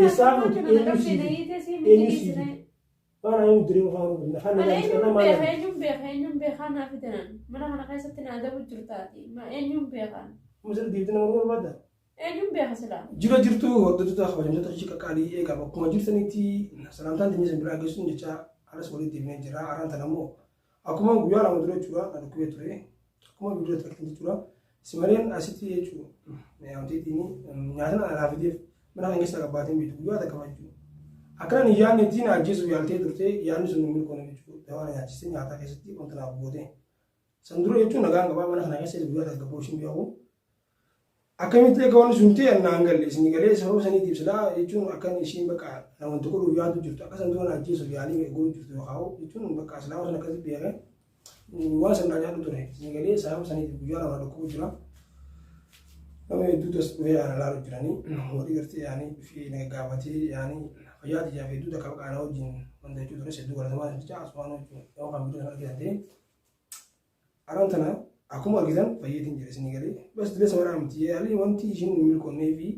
Eessaa fuute? Eenyu sii fide? Eenyu sii fide? Maal eenyu diree qofaa nu afaan Ana nagaa eenyuun maal beeka eenyuun beeka eenyuun beekaa naa fidanan mana kana keessatti na adabu jirtaati ma eenyuun beekaan Misir deebitee nama barbaadda? Eenyuun beeka silaa. Jira jirtu hordoftoota kabajamtoota ishii qaqqaalii eegaa bakkuma jirtanitti salaamtaan teenya isin biraa geessuun jecha alas walitti deebinee jira. Araan tana immoo akkuma guyyaa 2 dura jechuudha na dhukkubee ture. Akkuma viidiyoo irratti argitan jechuudha. Simaleen asitti jechuudha yaamteetiin nyaata na alaa fideef mana kan keessaa qabbaateen beektu guyyaa takka jechuudha. Akkana ni yaadne ittiin ajjeesuuf yaaltee turte yaadni sun hin milkoone jechuudha. Dawaa na nyaachiste nyaataa keessatti wanta naaf goote. San dura jechuun nagaan qabaa mana kana keessa guyyaa takka gaboo ishiin beeku. Akkamitti akka wanni sun ta'e naan galle isin galee sababa saniitiif silaa jechuun akkan ishiin bakka na wanta godhuuf yaadu jirtu akka san dura na ajjeesuuf yaalii godhu jirtu yookaan jechuun bakka silaa waan akkasii beekee waan san naa nyaadhu ture isin galee sababa saniitiif guyyaa 2 dhukkubu jira. Nama hedduutu as dhufee ana laalu jiranii warri gartee yaanii dhufee na gaafatee yaanii fayyaa tiyyaaf hedduu takka bakka ana wajjin wanta jechuu tures hedduu galatamaa jecha asumaan jechuun yoo kan viidiyoo sana argitan ta'e Araan tana akkuma argitan fayyeetiin jira isinii galee. Bas dilee samaraa miti yaalii wanti ishiin hin milkoonnee fi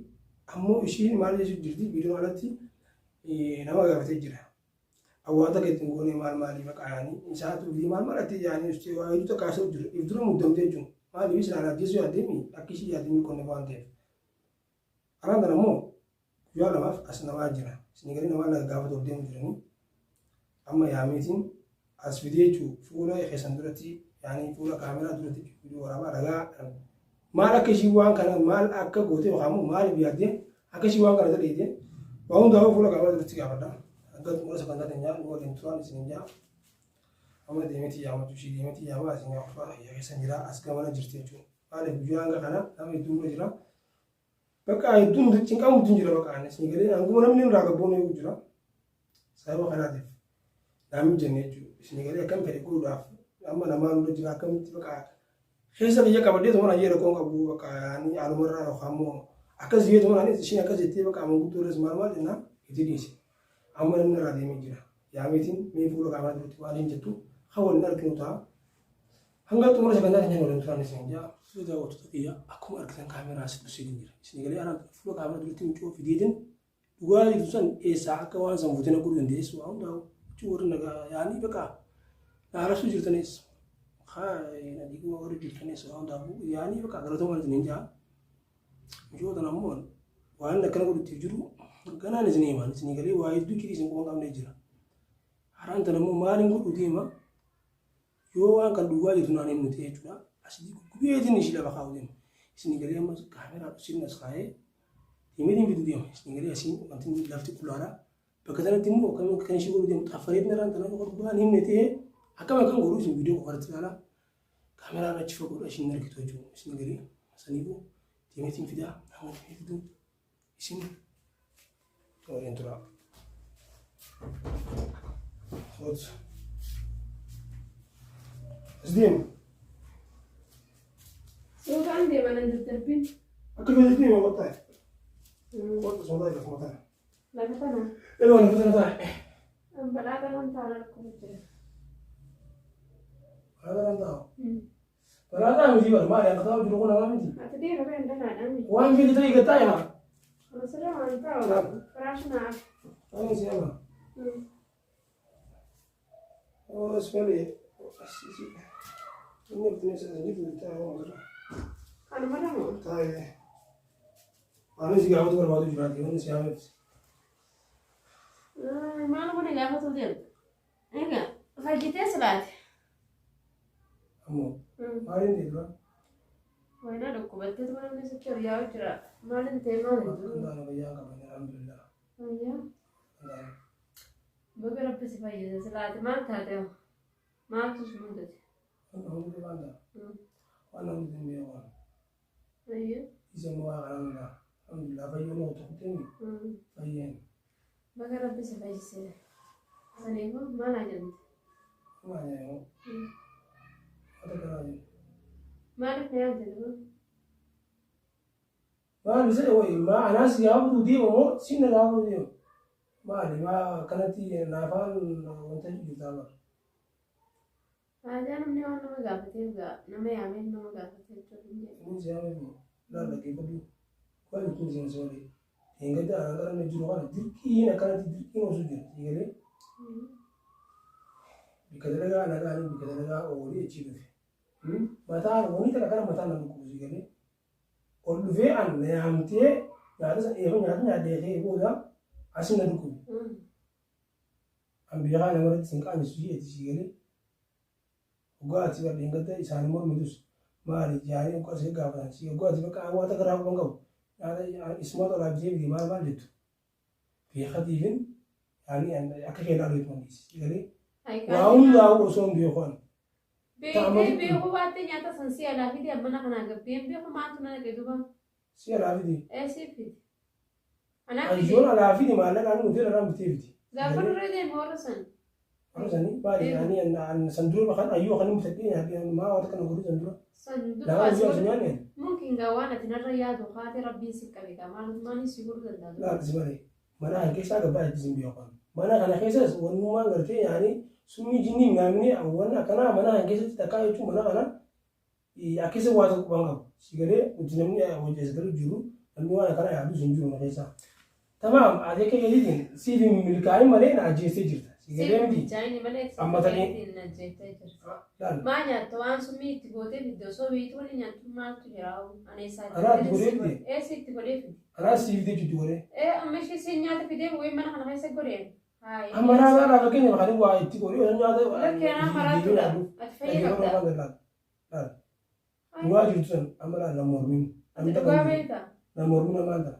ammoo ishiin maal jechuu jirti viidiyoon alatti nama gaafatee jira. Awwaata akka ittiin goonee maal maalii maqaa yaanii isaatu fi maal maal atti yaanii ustee waa hedduu takka haasa'u jiru. If dura muddamtee jechuun maaliif silaa ajjeesuu yaaddeemi akka ishii yaadde milkoonne waan ta'eef. Araan tana immoo guyyaa 2f as namaa jira. Isinii galee namaa na gaafatuuf deemu jiranii. Amma yaameetiin as fidee jechuun fuula keessan duratti yaanii fuula kaameraa duratti viidiyoo waraabaa ragaa maal akka ishii waan kana maal akka goote yookaan immoo maaliif yaaddee akka ishii waan kana daleeyde waa hundaafuu fuula kaameraa duratti gaafadha. Hanga xumura sagantaa teenyaa nu waliin turaan isiniin jaa. Amma deemeetii yaamatu ishii deemeetii yaamaa isin yaa keessan jira as gamana jirti jechuudha. Maaliif guyyaa hanga kana nama hedduun bira jira. Bakka hedduun cinqamuutu jira bakka ani isin galee hanguma namni irraa gabboon eegu jira. Sababa kanaatiif naa mijanne jechuudha. Isin galee akkam fedhe godhuudhaaf amma namaan dura jira akkamitti bakka keessa kiyya qabadhee tuma nayyee rakkoon qabu bakka ani alumarraa yookaan immoo akkas jee tuma anis ishiin akkas jettee bakka manguddoo irras maal maal jennaan itti dhiise. Amma namni irraa deemee jira. Yaameetiin mee fuula qaamaa duratti waan hin jettu kan waliin arginu ta'a. Hanga xumura sagantaa keenyaa waliin turan isin jaa. Fuula daawwattoota kiyya akkuma argitan kaameraa asitti dhusseetiin jira. Isin galee anaan fuula kaameraa duratti mucoo fideetiin dhugaa jirtu san eessaa akka waan san fuutee na godhuu dandeessu waa hundaa'u jechuun warri nagaa yaanii baqa na arrabsuu jirtanis haa na diiguu warri jirtanis waa hundaa'u yaanii baqa galatoomaa isin hin jaa. Mucoo tana ammoo waan akkana godhutti jiru ganaan isin himaan isin galee waa hedduu cidii isin quba hin qabne jira. Haraan tana immoo maaliin godhuu deema Yoo waan kan dhugaa jirtu naan himnu ta'e jechuudha. Asii guggubeetiin ishii lafa kaa'u deema. Isin galee amma kaameraa isin as kaa'ee deemeetiin fiduu deema. Isin galee asiin wanti lafti qullaadha. Bakka sanatti immoo akkamiin kan ishii godhuu deemu xaffareetiin irraan tana yoo dhugaa hin himne ta'e akkam akkan godhu isin viidiyoo qofa irratti ilaala. Kaameraan achi fagoodha ishiin argitu jechuudha. Isin galee saniifuu deemeetiin fidaa hanga fiduu isin waliin turaa. Goed. As deema. Suutaan deema nan daddarbin. Akka feetetti deema qottaa. Qottu sun taa'e lafuma tana. Lafa tana. Eloo lafa tana taa'e. Balaa kanan taana rakkoo jira. Balaa kanan taa'u. Balaa miti bar maali akka taa'u jiru kun namaa miti. Ati dhiira bee dhalaadhaan. Waan fedhe ta'e gattaa yaa. Asirra waan taa'u firaash naaf. Ani si ama. Oh, spell Inni bitne isa jiru taa'u asirra. Kanuma lama. Taa'e. Ani si gaafatu barbaadu jiraati wanni si haameef. Maal kun gaafatu deemta? Egaa fayyitee silaate. Ammoo maaliin ta'e dura? Wayinaa dhukkubattee tuma namni sitti ol yaa'u jira. Maaliin ta'e maal hin jiru? Alhamdulillah fayyaa qaba alhamdulillah. Fayyaa. Baga rabbi si fayyise silaate maal taate hoo? Maaltu si mudate? Waan hundi waan ta'a. Waan hundi hin beeku. Fayyaa. Isa immoo waa alhamdulillah. Alhamdulillah fayyoo nama tokko ta'e fayyeen. Baga rabbi si fayyise. Saniifuu maal haa jedhamte? Maal jedhamu? Wanta kanaa jedhu. Maaliif na yaamte duba? Maal bisa wayi maa anaas yaabuu deema moo sin na yaabuu deema? Maali maa akkanatti naafaan wanta jirtaa bara. Haajaa namni waan nama gaafateef gaa nama yaameef nama gaafatee jechuuf hin jedhu. Inni si yaamee moo laal dhaggeeffadhu. Waan ittiin isin si malee. Dheengadda anaan qaramne jiru kana dirqiin akkanatti dirqiin osoo jira. Sii galee bikka dalagaa nagaan bikka dalagaa oolee achii dhufe. Mataan wanni takka kana mataan na dhukkubu sii galee. Ol dhufee an na yaamtee nyaata san eefa nyaata nyaadhee ka'ee booda asin na dhukkube. An beekaa namarratti sin qaanessu jeeti sii galee. Hoggaa ati bar dheengadda isaani mormitus maali jaanii hoggaa si gaggaafatan si hoggaa ati bakka waa takka irraa quban qabu nyaata isumaatu alaa bitee fide maal maal jettu beekatiifin yaani akka kee ilaalu jechuun dhiisi si galee waa hundaa'u osoo hin beeku ani. Beekee beekuu baattee nyaata san si alaa fide mana kanaa gabbeen beeku maaltu na dhaqe duba. Si alaa fide. Ee si fide. Anaa fide. Ayyoon alaa fide maallaqaan nuti irraa bitee fide. Gaafa duree deeme warra san. Warra sanii maali yaani an san dura kan ayyoo kan bitadhee nyaadhee maa waan kana godhu san dura. San dura Lama guyyaa osoo nyaanne. Mumkin gaa waan ati narra yaadu kaatee rabbiin si qabe gaa maalummaan si godhuu danda'a. Laati si malee mana kana keessaa gabbaa itti sin beeku. Mana kana keessas wannummaan gartee yaani summii jinnii minaamini waan akkanaa mana kana keessatti takkaa jechuun mana kana Akkisa waa tokko quban qabu. Si galee nuti namni hojii as galu jiru namni waan akkana yaadus hin jiru na keessa. Tamaam ati akka keetiitiin siif hin milkaa'in malee na ajjeestee jirta. Si galee Siif miti. mijaa'ini malee Amma ta'ee- keetiin na ajjeeftee jirta. Laal. Maa nyaattu waan summii itti gootee fidde osoo beektuu wani nyaattu maaltu jira ani eessaa itti Anaa itti godhee godhee fide? Ee si itti godhee fide. Anaa siif fidee jirti godhee. Ee amma ishee si nyaata fidee wayii mana kana keessa godhee. Amma raabaa irraa fakkeenya kan waa itti godhee osoo nyaata Lakkee anaa maraatuudha. Ati fayya qabda. Laal. Dhugaa jirtu san amma laal na mormiin. Ati dhugaa beektaa? Na mormiin ammaan tana.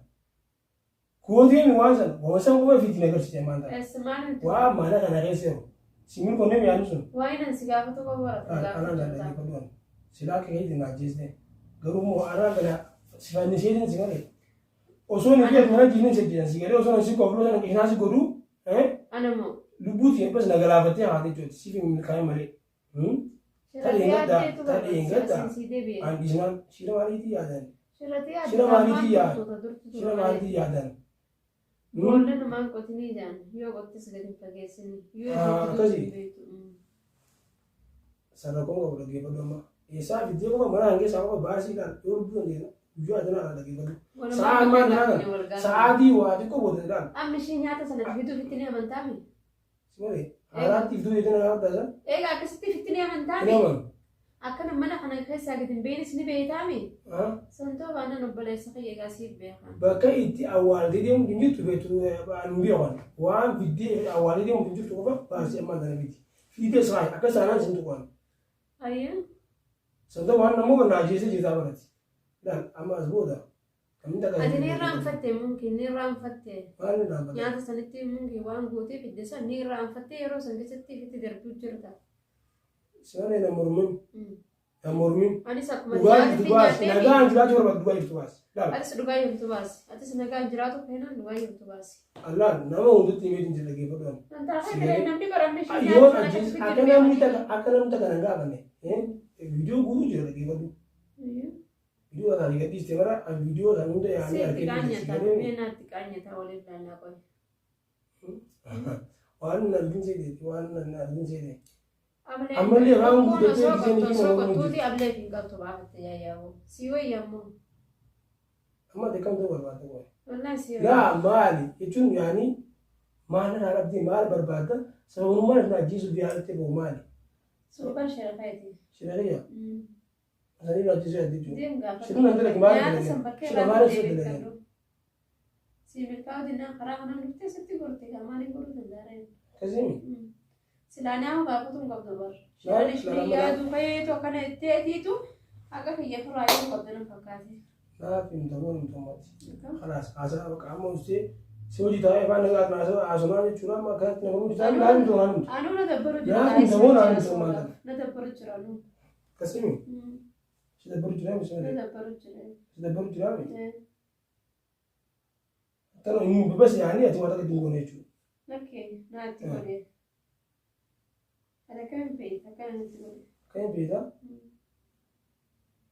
Kooteen waan san waan san qofa fiitiin agarsiise ammaan tana. Eessa maal nuti? Waa mana kana keessa jiru. Simin konnee mi'aanu sun. Waa'ee nan si gaafatu qofa barata Anaan gaafatu laal jirta. dhaggeeffadhu. Silaa akka keetiin na ajjeeste. Garuu immoo anaan kana sifanniseetiin si malee. Osoo ni beeku mana diinni si jedhan si galee osoo si kofluu sana qishnaa si godhu Ana moo? lubbuu tiyya bas na galaafattee haate jechuudha siif hin milkaa'in malee. Shirratti yaaddeetu Tadheen gadda. barbaachisa sii deebi'e. An qishnaan shira maaliitii yaadan? Shirratti yaadde Shira maaliitii maan yaadan? turtoota durtu Shira ture malee. maaliitii yaadan? Boolla namaan qotinii jaan yoo qottis gadi hin fageessini. Yoo Ah, itti akkasii. hin beektu. Sarrakoon qabu dhaggeeffadhu amma. Eessaa fiddee qofa mana hangeessaa qofa baasii ilaal yoo lubbuu dandeenya guyyaa adana ala dhaggeeffadhu. Sa'aa ammaa kana kana sa'aatii waa xiqqoo booda ilaal. Amma ishee nyaata sana fiduuf itti ni amantaami. Si malee haaraatti iftuu jechuun haaraatti taasisan Egaa akkasitti itti ni hin amantaami. amanu. Akkana mana kana keessaa gadi hin beeknes ni beektaami. Ah, Santoo baanaan obboleessa kiyya egaa siif beekan. Bakka itti awwaaltee deemtu hin jirtu beektu hin beekan. Waan fiddee awwaaltee deemtu hin jirtu qofa baasii ammaa kana fidi. Fiidee saay akka saanaan sin tuqan. Ayya. Santa waan namoo na ajjeesee jirtaa barati. Laal amma as booda kamin takka. Ati ni irraanfatte mumkin ni irraanfatte. Maal ni irraanfatte? Nyaata sanitti mumkin waan gootee fidde san ni irraanfatte yeroo san keessatti itti darbuu jirta. Siree na mormin. Na mormin. Anis akkuma Dhugaa nyaata jirtu baasi. nyaatee Nagaan jiraachuu barbaadu dhugaa jirtu baasi. Laal. Atis dhugaa jirtu baasi. Atis nagaan jiraatu feenaan dhugaa jirtu baasi. Allaan nama hundatti himee hin jirre geeffadhu. Wanta akka namni baramne ishee Yoo nyaata sana ajjees akkasitti akka namni darbee takka akka namni takka nan gaafanne viidiyoo guutuu jira dhaggeeffadhu. Viidiyoo kana gadhiiste bara viidiyoo sana hunda yaa'anii Seetti argee qaanyataa, jirti. mee naatti qaanyataa waliin laallaa qoy. Waan nan argin seete waan nan argin seete. Ablee Ammallee waan lukkuun guddatee osoo giseen qottu ishee osoo nama qottuuti hojjetu. ableef hin qabtu baafatte yaayyaa'u. Si wayya ammoo. Amma ati kam ta'uu barbaadda qoy. Wallahi si wayya. Laa maali jechuun yaani maal irraa dhabdee maal barbaadda sababummaan isin ajjeesuuf yaalattee ba'u maali? Suuqaan sharafayti. Shirariya sanii irraa ajjeesuu yaadde jechuudha. Deem gaafa. Shirri nan dalage maal Nyaata dalagan? san bakkee Shira irraa maal fiddee isa dalagan? beekadhu. Si milkaa'u dinnaan karaa kanaan dhuftee sitti gorte gaa maaliin goruu danda'a ree? Akkasii Silaa nama gaafatu hin qabdu bar. Laa, Shiraan ishee laa, yaadu fayyadu akkana itti etiitu akka kiyya firaa yoo qabdu nan fakkaate. Naaf hin ta'uu hin ta'ummati. Kalaas haasaa bakka amma hojjetee si hojii taa'ee afaan nagaa haasonaa jechuudha amma akkanatti nama hojii taa'ee naaf hin ta'uu naaf hin ta'u. Anuu na dabbaru jira. Naaf hin ta'uu naaf hin ta'u maal ta'u. Na dabbaru jira anuu. Akkasii si dabbaru jira mi si Na dabbaru jira. si dabbaru jira mi. Tano hin bas yaani ati waan akka dingoone jechuudha. Lakkee naatti godhe. Ati akkamiin beekta akkana natti godhe. Akkamiin beekta?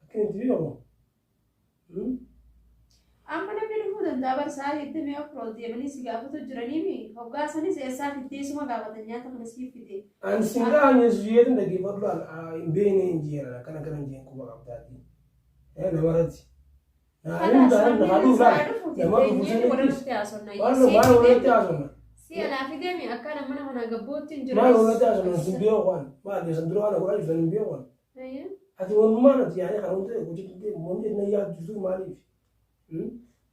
Akkamiin beekamu? Amma namni dhufuu danda'a bar sa'a hedduu afur ol deemanii si gaafatu jiraniimi hoggaa sanis eessaa fiddee suma gaafatan nyaata kana siif fide. An singaa yesuuyeetin dhaggeeffadhu hin beekne hin jeeran akkana akkana hin jeen quba qabdaati. Namarratti. Kalaas Naa namni dhufu isaa laal. dhufuuti Nama dhufu teenyee sanittis. walirratti haasofna. Waan maal walirratti haasofna? Si alaa fideemi akka nama mana gabbootti hin Maal walirratti haasofna? jiranis. Sin beeku waan. Maal san dura waan godhaa jirtan hin beeku waan. Ati walumaan ati yaa'ee kan hundi hojii wanti inni yaadu jirtu maaliif?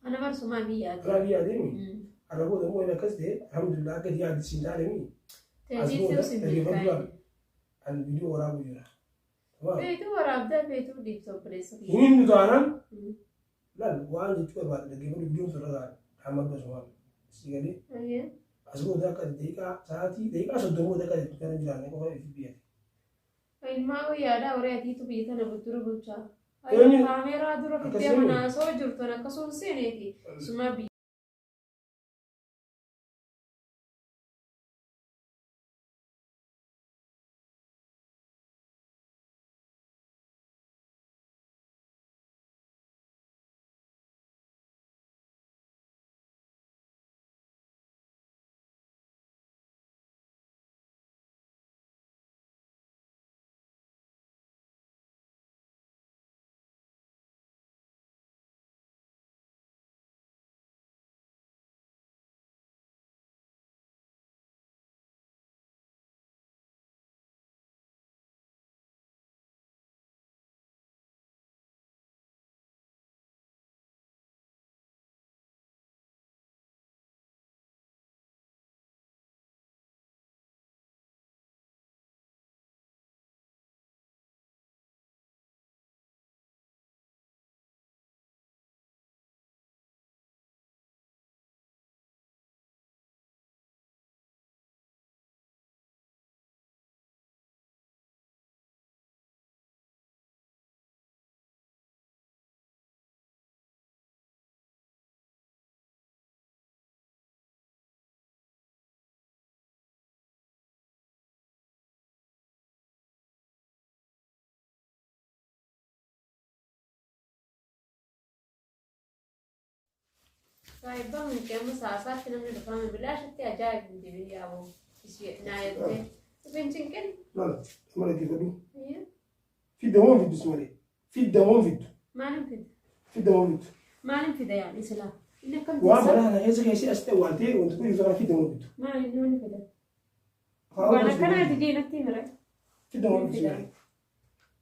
Ana barsumaa biyyaati. Karaa biyyaa deemi. Har'a booda immoo inni akkas ta'e alhamdulillah akka yaaddi siin taanemi. As Teetiif booda sin dhaggeeffadhu milkaa'e. Ani viidiyoo waraabuu jira. Tamam. Feetuu waraabdaa feetuu dhiibsa obboleessa Hin kiyya. himnu taanaan laal waan jechuu barbaade dhaggeeffadhu viidiyoon sun irra taa'an hamma Si galee as booda akka daqiiqaa sa'aatii daqiiqaa 30 booda akka kana jiraanne qofa ifi biyya. Ilmaa guyyaadhaa horii atiitu biyya tana dura bulchaa. Eenyu? Kaameeraa dura fiddee Akkasii. mana osoo jirtan akkasuma seeneeti. Suma biyya. Saayibaa hunki amma saasaatti namni dhufame bilaashitti ajaa'ibu hin deebiin yaaboo. Ishee naa jettee. Dhufin cinqin. Laal amma dhaggeeffadhu. Fidda moo hin fiddu si malee? Fidda moo hin fiddu? Maalin fida? Fidda moo hin fiddu? Maalin fida yaani silaa? Inni akkam Waan teessa? mana kana keessa keessi as ta'e waan ta'e wanti kun kana fidda moo hin fiddu? Maal inni wanni fida? Waan akkanaati diinatti himre. Fidda moo hin fiddu si malee?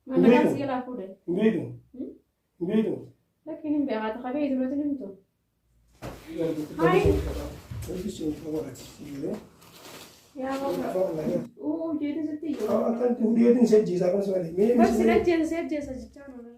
Maallaqaan si jalaa fuudhe. Hin beektu. Hin beektu. Lakkiin hin beekaatu qabee duratti himtu. Yaa baba. Uu jeetu sitti iyyuu. Akkanatti hudheetiin si ajjeesaa kan si malee. Barsi ajjeesa si ajjeesa jechaa nu.